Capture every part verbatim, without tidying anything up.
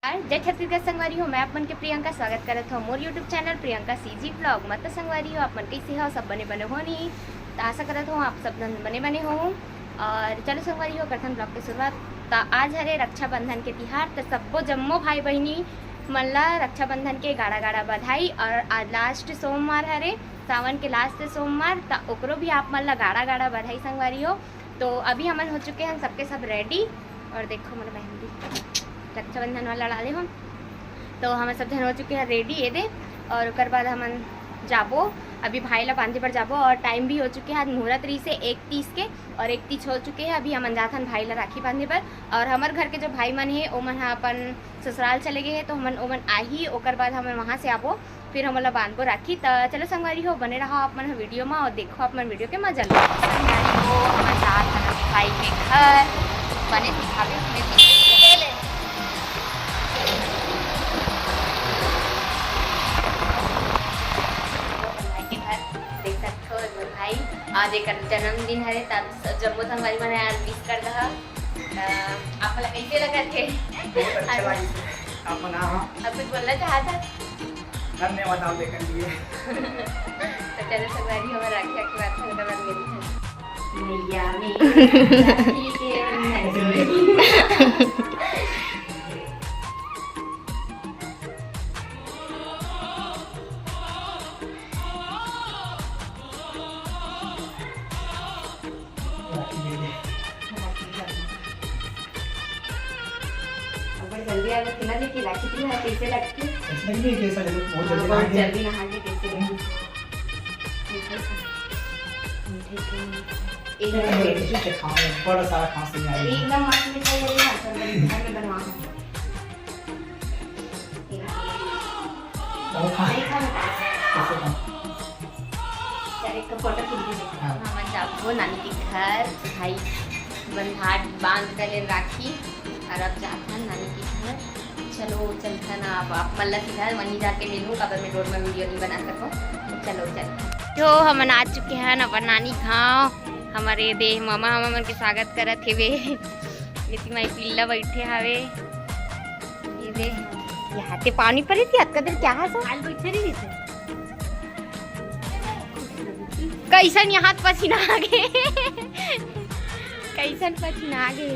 जय छत्तीसगढ़ संगवारी हो, मैं आप मन के प्रियंका स्वागत करत हूँ मोर YouTube channel Priyanka CG blog म। त संगवारी हो, आप मन कैसे हो? सब बने बने हो नहीं? त आशा करत हूँ आप सब झन बने बने हो। और चलो संगवारी हो, करथन ब्लॉग के शुरुआत। त आज हरे रक्षाबंधन के तिहार, त सब्बो जम्मो भाई बहिनी मन ला रक्षाबंधन के गाड़ा गाड़ा बधाई। और आज लास्ट सोमवार हरे, सावन के लास्ट सोमवार, त ओकरो भी आप मन ला गाड़ा गाड़ा बधाई संगवारी हो। तो अभी हमन हो चुके हैं सबके सब रेडी। और देखो मोर मेहंदी, रक्षाबंधन वाला डाले हम। तो हमन सब झन हो चुके हैं रेडी, ये दे। और ओकर बाद हमन जाबो, अभी भाई ला बांधे बर जाबो। और टाइम भी हो चुके हैं, आज मुहूर्त रही से एक तीस के, और एक तीस हो चुके हैं। अभी हमन जाथन भाई ला राखी बांधे बर। और हमर घर के जो भाई मन हे, ओमन ह अपन ससुराल चले गए हैं, तो हमन ओमन आही, ओकर बाद हमन वहाँ से आबो। फिर हमन ला बांधबो राखी। त चलो संगवारी हो, बने रहो आप मन ह वीडियो म और देखो आप मन वीडियो के मजा लो। संगवारी हो, हमन जात हन अभी भाई के घर, बने दिखावे, हमने पीछे से ले ले। भाई के घर देख सकथो, मोर भाई आज एकर जन्मदिन हरे, त सब जम्मो संगवारी मन आज विश कर दहा। त आप मन ला कैसे लगत हे? बहुत अच्छा लगिस। आप मन आहा। आप कुछ बोलना चाहत हव? धन्यवाद आप लेकर लिए। त चलो संगवारी, हमर राखी, राखी बात खत्म कर देली। मैया में राखी के बंधन। अगर जल्दी आ गए ना, लेकिन राखी तिहार कैसे लगती? ऐसे नहीं, कैसा लगे? बहुत हाँ, जल्दी बहुत नहा गए। जल्दी नहा के कैसे हम्म। लगती? मीठे से। मीठे से। एक ये मिनट। मिर्ची के खाओ, बड़ा सारा खांसी आ रही है। एकदम मस्त मिठाई है ना, सब घर में बनवा है। और खा। नहीं खा। कैसे खा? चल, एक फोटो खींच दे। हाँ। हमन जाबो नानी के घर, भाई बंधात बांध कर ले राखी, और अब जाथन नानी के घर। चलो चलथन, अब आप मन ला सीधा वहीं जाके मिलूँ, काबर मैं रोड में वीडियो नहीं बना सकूँ। चलो चलथन। जो हमन आ चुके हैं अपन नानी गाँव, हमर ये दे ममा हमन के स्वागत करत हेवे। नितिन माई पिल्ला बैठे हवे। ये दे, यहाँ ते पानी परी थी, अतका देर क्या है सब? आज बैठे नहीं थे। कैसन यहाँ पसीना आ गे, कैसन पसीना आ गे।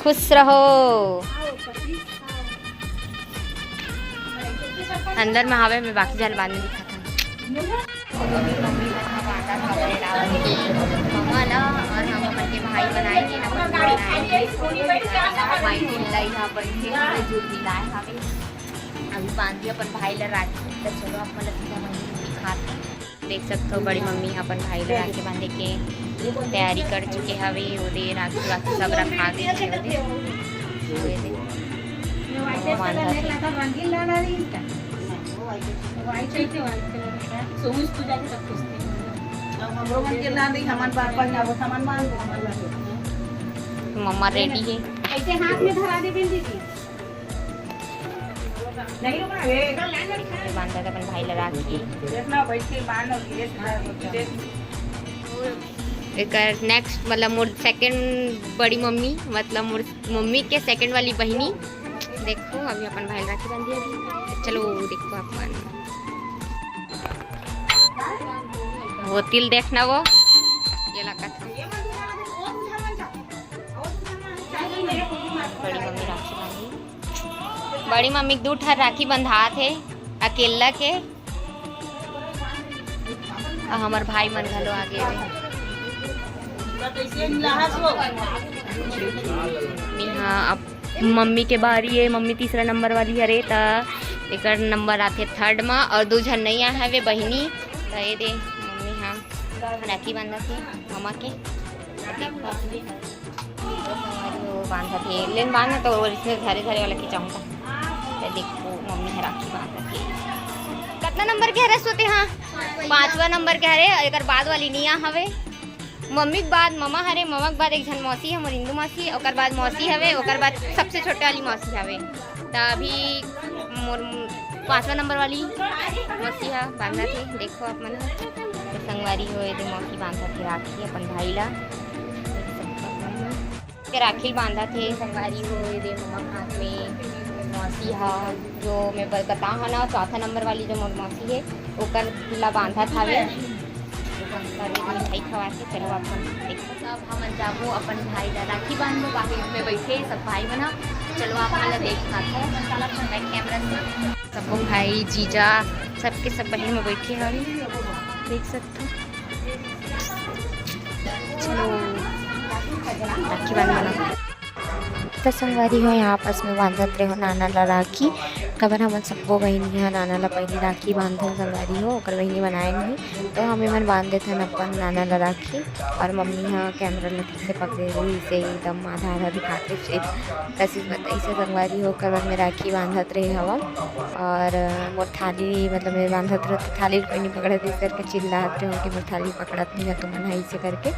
खुश रहो। अंदर में हवे में बाकी जल बाद में दिखाता हूँ। मम्मी मन ह बांटत हवय राखी ममा ल, और हम अपन के भाई बनाए के ना, भाई चिल्लाई ह बैठे हवय, जुट मिलाए हवे। अभी बांधी अपन भाई ल राखी, त चलो आप मन ल सीधा वहीं दिखात हन। देख सकथो बड़ी मम्मी ह अपन भाई ल राखी बांधे के तैयारी कर चुके हवे। ओदे राखी वाखी सब रखा गे हे ओदे। ओदे ममा बांधत हे। मम्मा रेडी हे। ऐसे हाथ में धरा दे बेन दीदी। नहीं रुकना, ये बांधत अपन भाई ल राखी। देखना, बैठ के बांध और धीरे से धर, धीरे से। एकर नेक्स्ट मतलब मोर सेकंड बड़ी मम्मी, मतलब मोर मम्मी के सेकंड वाली बहिनी। देखो अभी अपन भाई ल राखी बांधी अभी। चलो देखो अपन वो तिल देखना वो, ये लगा था। बड़ी मम्मी राखी बांधी। बड़ी मम्मी के दू ठन राखी बंधात हे अकेला के। अउ हमर भाई मन घलो आगे हे। मम्मी, हाँ, अब मम्मी के बारी हे। मम्मी तीसरा नंबर वाली हरे, त एकर नंबर आथे थर्ड म। अउ दू झन नई आए हवे बहिनी, त ये दे मम्मी, हाँ, राखी बांधत हे ममा के। वो बांधत हे, लेन बांध तो ओइसने धरे धरे वाला खिंचाऊं का। ये देखो, मम्मी ह राखी बांधत हे। कतना नंबर के हरे सोते? हाँ, पांचवा नंबर के हरे। एकर बाद वाली निया हवे। मम्मी के बाद ममा हरे, ममा के बाद एक झन मौसी हे, मोर इंदू मौसी, ओकर बाद मौसी हवे, ओकर बाद सबसे छोटे वाली मौसी हवे। त अभी मोर पांचवा नंबर वाली मौसी ह बांधत हे। देखो आप मन ह, तो संगवारी हो, ये दे मौसी बांधत हे राखी अपन भाई ला। देख सकत हन। के राखी बांधत हे संगवारी हो, ये दे ममा के हाथ में मौसी हा, जो मैं ब-, बता हा ना, चौथा नंबर वाली जो मोर मौसी हे, ओकर ला बांधत हावे। अभी मिठाई खवाथे, चलो आप मन देखो। अब हमन जाबो अपन भाई ला राखी बांधबो, बाकी में बैठे सब भाई मन ह। चलो आप मन ला देख पाथो मैं कैमरा से। सबो भाई, जीजा, सबके सब बहिन में बैठे हवे, देख सकथो। चलो, राखी बांध मना। त संगवारी हो, यहाँ आपस में बांधत रहे हो नाना ला राखी। काबर हमन सब्बो बहिनी ह नाना ला पहली राखी बांधन संगवारी हो, ओकर बहिनी बनाए नहीं। तो हम एमन बांध देथन अपन नाना ला राखी। और मम्मी ह कैमरा ला ठीक से पकड़े रही, इसे एकदम आधा आधा दिखाते फिर कशिश बताइस संगवारी हो, ओकर बाद में राखी बांधत रहे हवा। और मोर थाली, मतलब, मैं बांधत रहो तो थाली कोई नहीं पकड़त, इस करके चिल्लात रहो कि मोर थाली पकड़त नहीं है तुमन ह, इसे करके।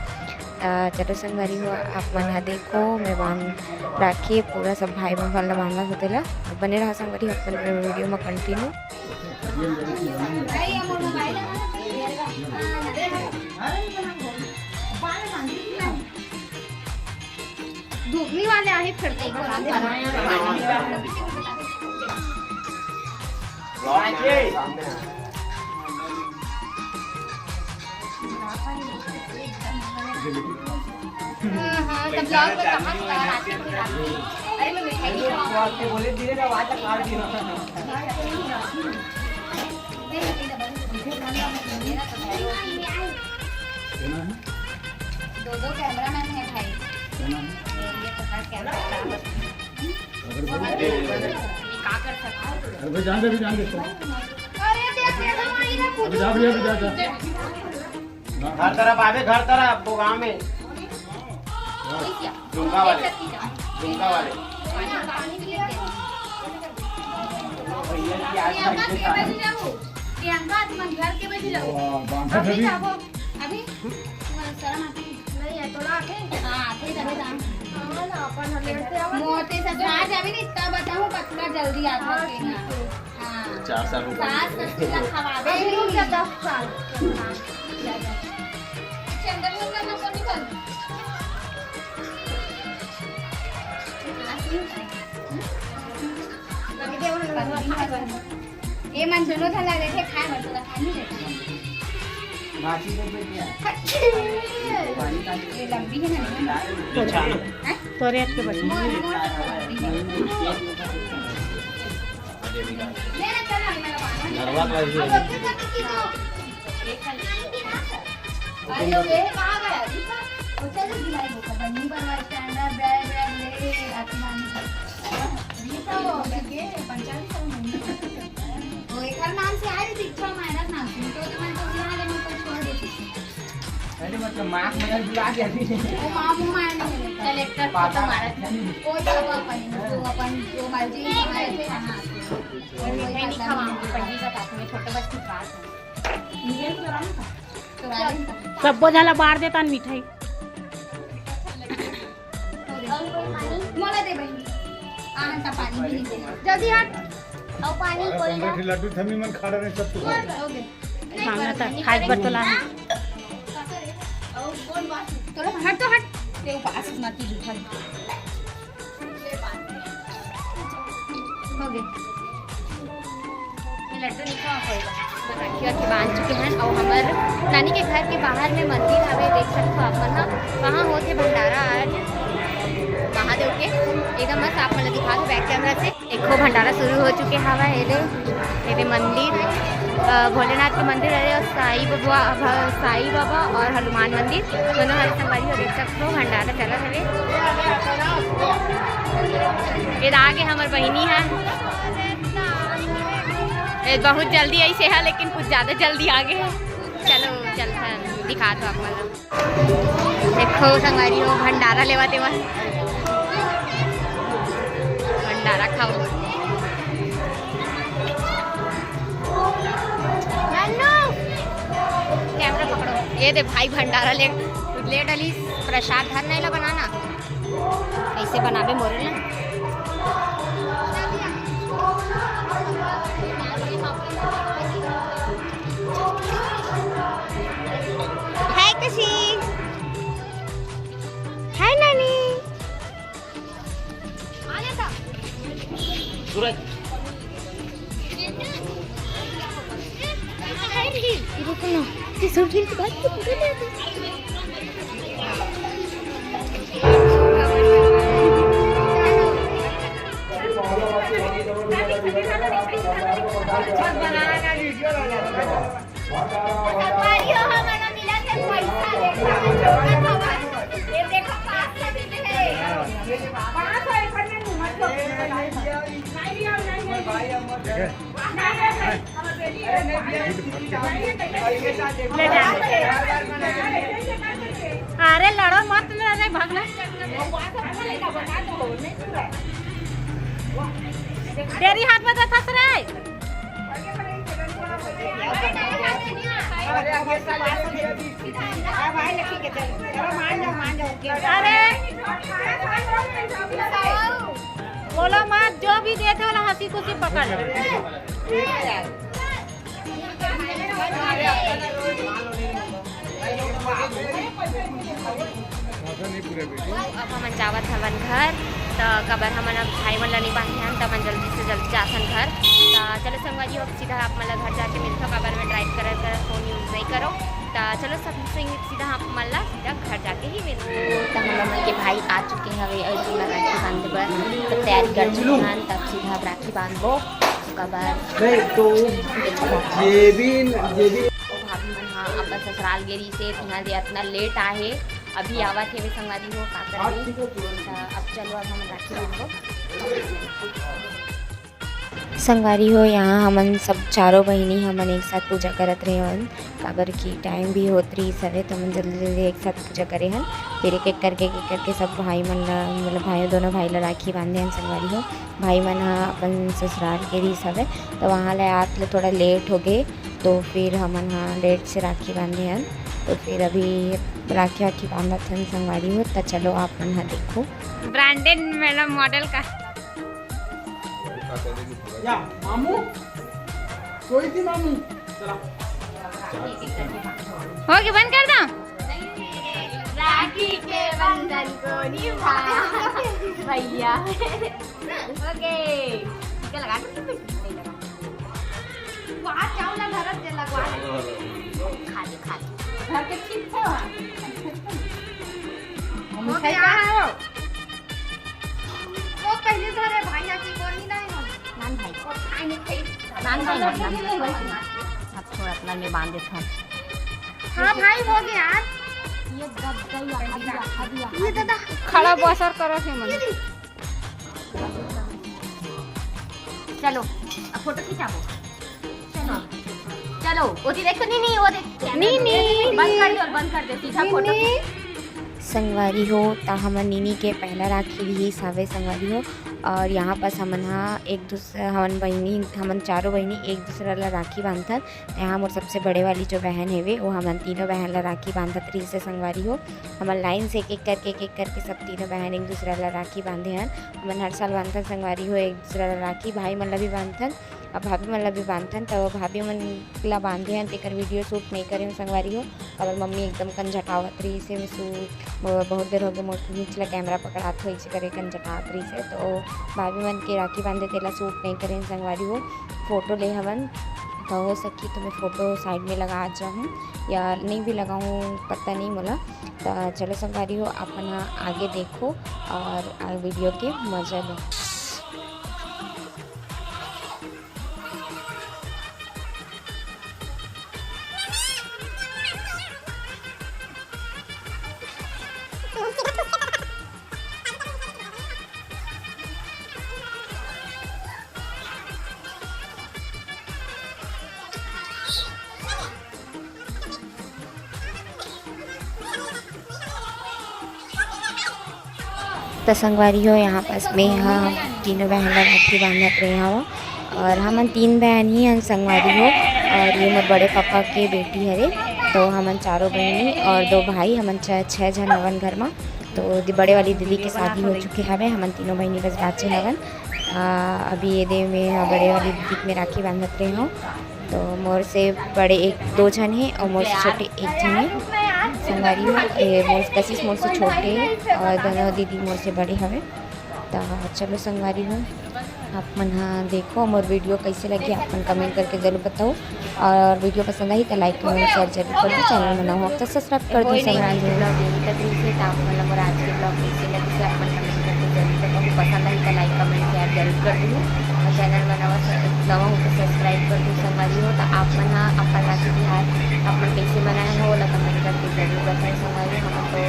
त चलो संगवारी हो, आप मन ह देखो, मैं बांध राखी पूरा सब भाई बहन ला बांधना होते ला। बने रहा संगवारी हो अपन वीडियो में कंटिन्यू। धुकनी वाले आहे फिर तो। हाँ, हाँ, तो vlog में कहाँ से आ रहा है? अरे, मैं मिठाई नहीं खाऊंगा। बोले धीरे से आवाज काट दिया। दो दो कैमरामैन है भाई। ये तो हर कैमरा। अरे भाई, ये का कर सकता है? अरे भाई, जान दे, अभी जान दे। अरे, देख, देख, हमारी ना अभी जा, अभी जा, अभी जा, जा। घर तरफ आवे, घर तरफ, वो गाँव में। डोंगा वाले, डोंगा वाले। प्रियंका, तुम घर के बैठ जाओ। प्रियंका, तुम घर के बैठ जाओ। वाह, बांधा अभी भी। जाओ, अभी। तुम्हारा शर्म आती है? नहीं है, थोड़ा आते हैं। हाँ, आते ही तभी दाम। हाँ ना, अपन हम लेट से आओ। मोते ससुराल जावे नहीं, तब बताऊँ, पक्का जल्दी आता है ना। हाँ। चार साल हो गए। सास ससुर ला खवावे अभी रुक जा, नहीं। दस साल। चंदन मुंगा ना कोनी बन। लग दे वो लोग। ये मन दोनों झन ला देखे खाए बर, तोला खाए नहीं देता। बासी दे दे क्या? ये लंबी है ना? अच्छा। हैं? तोरे हाथ के बस। मोर, मोर से लंबी है। ले ना, चल ना, मैं लगाऊंगा। नरवा का ही है। अब अपने साथ की तो। अरे, ये कहाँ गया? वो चल, दिलाई वो का बनी पर स्टैंडर्ड बैग, बैग ले, आती मानी। वो एकर नाम से आए, दीक्षा मायरा नाम से, तो, तो मैं तो यहाँ ले, मैं तो छोड़ देती। अरे, मतलब, माँ को मैं बुला के अभी। वो माँ, वो माँ नहीं है। कलेक्टर को तो मारा था। कोई तो अपन, जो अपन, जो मर्जी है, हमारे से यहाँ आते हैं। और मिठाई नहीं खवा, पंडित का साथ में, छोटे बच्चे के पास है। तो राजन का। सब्बो झन ला बांट देता मिठाई। मोला दे बहिनी। आन त पानी भी नहीं दे। जल्दी हट। अउ पानी कोई ला। लड्डू थमी मन खा रहे सब तो। हो गए। खाना त खाए बर तो ला। तोरा हट तो हट। ते उपास मत की दुखल। हो गए। ये लड्डू नहीं खावा पड़ेगा। राखी वाखी बांध चुके हैं और हमर नानी के घर के बाहर में मंदिर हवे, देख सकते हो आप मन ह। वहाँ होथे भंडारा आज महादेव के, एकदम मस्त आप मन ला दिखा दो बैक कैमरा से। देखो भंडारा शुरू हो चुके हवा। ये दे, ये दे मंदिर, अ, भोलेनाथ के मंदिर हरे और साई बाबा, भ-, साई बाबा और हनुमान मंदिर दोनों हरे संगवारी हो, देख सकते हो भंडारा चला हवे। ये आगे हमर बहिनी है, ये बहुत जल्दी आई से है, लेकिन कुछ ज्यादा जल्दी आ गए हैं। चलो चलथन, दिखा दो आप मन। देखो संगवारी हो, भंडारा लेवा तेवा, भंडारा खाओ। नन्नू, कैमरा पकड़ो। ये दे भाई भंडारा ले, ले डली प्रसाद धर नहीं ला बनाना। कैसे बनाबे मोरे ना। हाय कशी। हाय नानी। सूरज। रुको ना, ये सब फिर बात तो पूरी नहीं होती। अरे लड़ो मत, लड़े, भागना। तेरी हाथ में तो फंस रहा है। अरे बोलो मत, जो भी देते हो ना, हंसी खुशी पकड़ लो। अब हमन जावत हवन घर, त काबर हमन अब भाई मन ला नहीं बांधे हन, त हमन जल्दी से जल्दी जाथन घर। त चलो संगवारी हो, अब सीधा आप मन ला घर जाके मिलथो, काबर मैं ड्राइव करत करत फोन यूज नहीं करो। त चलो सब संग सीधा आप मन ला सीधा घर जाके ही मिलथो। त हमर मन के भाई आ चुके हवे और तुमला राखी बांधे बर, त तैयारी कर चुके हन, तब सीधा अब राखी बांधबो। काबर नहीं तो जेबिन, जेबिन। ओ भाभी मन हा अपन ससुराल गे रहिसे, तिहां दे अतना लेट आहे, अभी आवत हेवे संगवारी हो, का करबे? त अब चलो, अब हमन राखी बांधबो। संगवारी हो, यहाँ हमन सब चारों बहिनी हमन एक साथ पूजा करत रहे हन, काबर कि टाइम भी होत रहिस हवे, त हमन जल्दी जल्दी एक साथ पूजा करे हन। फिर एक एक करके, एक एक करके सब भाई मन ला, मतलब भाई, दोनों भाई ला राखी बांधे हन संगवारी हो। भाई मन ह अपन ससुराल गे रहिस हवे, त वहाँ ले आत ले थोड़ा लेट हो गे, तो फिर हमन ह लेट से राखी बांधे हन। तो फिर अभी राखी वाखी बांधत हन संगवारी हो, त चलो आप मन ह देखो। ब्रांडेड मैडम मॉडल का। या मामू, सोई थी मामू, चला। हो गया, बंद कर दो। राखी के बंधन को निभा भैया। ओके, टीका लगा दो, नहीं लगा। वहाँ चावल ना धरत दे लगवा। खा ले, खा ले। घर के ठीक है वहाँ। हम हो मिठाई गया। कहाँ हो? वो पहले धरे भाई, यहाँ की बोलनी नहीं हो। नान भाई। वो खाए नहीं खाई। नान भाई, नान भाई। अब थोड़ा अपना में बांध देता हूँ। हाँ भाई, हो गया यार। ये दब गई, आ दिया, आ दिया। ये दादा। खड़ा बसर करो थे मन। चलो, अब फोटो खिंचाबो। चलो, चलो, वो देख तो नहीं, नहीं, वो देख। नहीं, नहीं, बंद कर दे और बंद कर दे, सीधा नहीं, फोटो नहीं। खींच। संगवारी हो, त हमन नीनी के पहला राखी रिहिस हवे संगवारी हो, और यहाँ पास हमन हा एक दूसरा, हमन बहिनी, हमन चारों बहिनी एक दूसरा ला राखी बांधथन। यहाँ मोर सबसे बड़े वाली जो बहन हेवे, वो हमन तीनों बहन ला राखी बांधत रहिस हे संगवारी हो। हमन लाइन से एक एक करके, एक एक करके सब तीनों बहन एक दूसरा ला राखी बांधे हन। हमन हर साल बांधथन संगवारी हो एक दूसरा ला राखी, भाई मन ला भी बांधथन, अब भाभी मन ला भी बांधथन। तो भाभी मन ला बांधे हन, तेकर वीडियो शूट नहीं करे हन संगवारी हो, काबर मम्मी एकदम कंझटावत रहिस हे, मैं शूट ब-, बहुत देर हो गए मोर नीच ला कैमरा पकड़ात हो, इसे करे कंझटावत रहिस हे। तो भाभी मन के राखी बांधे तेला शूट नहीं करे हन संगवारी हो, फोटो ले हवन, तो हो सकी तो मैं फोटो साइड में लगा जाऊँ या नहीं भी लगाऊँ, पता नहीं मोला। तो चलो संगवारी हो, अपन आगे देखो और वीडियो के मजा लो। त संगवारी हो, यहाँ पास में ह तीनों बहन ला राखी बांधत रहे हव और हमन तीन बहन ही हन संगवारी हो। और ये मोर बड़े पापा के बेटी हरे, तो हमन चारों बहनी और दो भाई, हमन छह, छह झन हवन घर मा। तो दि-, बड़े वाली दीदी के शादी हो चुके हवे, हमन तीनों बहनी बस बाचे हवन। आ, अभी ये दे में ह बड़े वाली दीदी में राखी बांधत रहे हव। तो मोर से बड़े एक दो झन हे और मोर से छोटे एक झन हे। संगवारी हो, ए, मोर, कशिश मोर से छोटे हे और दोनों दीदी मोर से बड़े हवे। तो चलो संगवारी हो, आप मन ह देखो मोर video कैसे लगे, आप मन comment करके जरूर बताओ। और video पसंद आही तो like, comment, share जरूर कर दो। Channel में नवा हो तो subscribe कर दो संगवारी हो। Vlog यही तक रहिसे, तो आप मन ला मोर आज के vlog कैसे लगिस, आप मन comment करके जरूर बताओ। पसंद आही तो like, comment, share जरूर कर दो। और channel में नवा नवा हो तो subscribe कर दो संगवारी हो। तो आप मन ह अपन राखी तिहार आप मन कैसे मनाए हो, ओला comment करके जरूर बताओ संगवारी हो। हम तो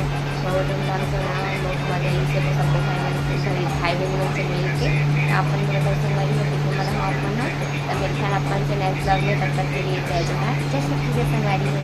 बहुत धूमधाम से मनाए, बहुत मजा आई से, तो सबको भाई बहन से, भाई बहन मन से मिल के आप मन को बताओ संगवारी हो, कैसे मनाए हो आप मन ह। तो मिलथन आप मन से next vlog में, तब तक के लिए जय जोहार, जय छत्तीसगढ़ संगवारी हो।